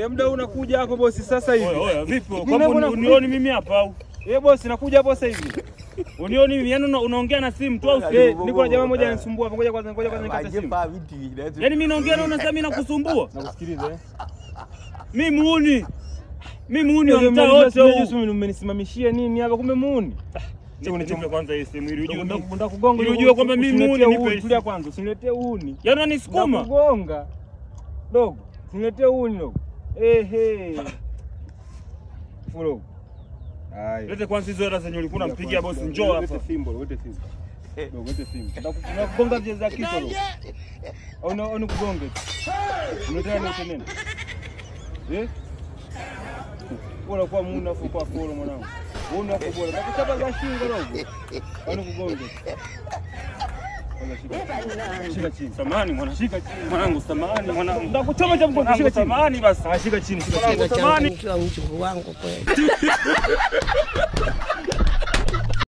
Muda unakuja hapo bosi sasa hivi. Oya, vipi? Kwamba unioni mimi hapa au? Bosi nakuja hapo sasa hivi. Unioni mimi? Yaani unaongea na simu tu au si? Niko na jamaa mmoja ananisumbua hapa. Ngoja kwanza nikate simu. Yaani mimi naongea na unasema mimi nakusumbua? Nakusikiliza. Mimi muuni. Mimi muuni wa mtaa wote huu. Umenisimamishia nini hapa kumbe muuni? Nipe kwanza hii simu ili ujue ndakugonga. Ili ujue kwamba mimi muuni nipe. Tulia kwanza, usiniletee uuni. Yaani unanisukuma? Ndakugonga. Dogo, usiniletee uuni dogo. Ehe. Fulo. Haya. Lete kwanza hizo hela zenye ulikuwa unampigia bosi, njoo hapa. Lete fimbo, lete fimbo. Dogo, lete fimbo. Ndakugonga jeza kichwa dogo. Au nikugonge. Unataka nini nini? Eh? Bora kwa muuni afu kwa kolo mwanangu. Muuni afu bora. Nakuchapa za shingo dogo. Au nikugonge. Shika chini. Samahani mwanangu. Shika chini. Mwanangu samahani mwanangu. Ndakuchoma cha mgongo. Shika chini. Samahani basi. Shika chini, shika chini. Samahani. Mchungu wangu kweli.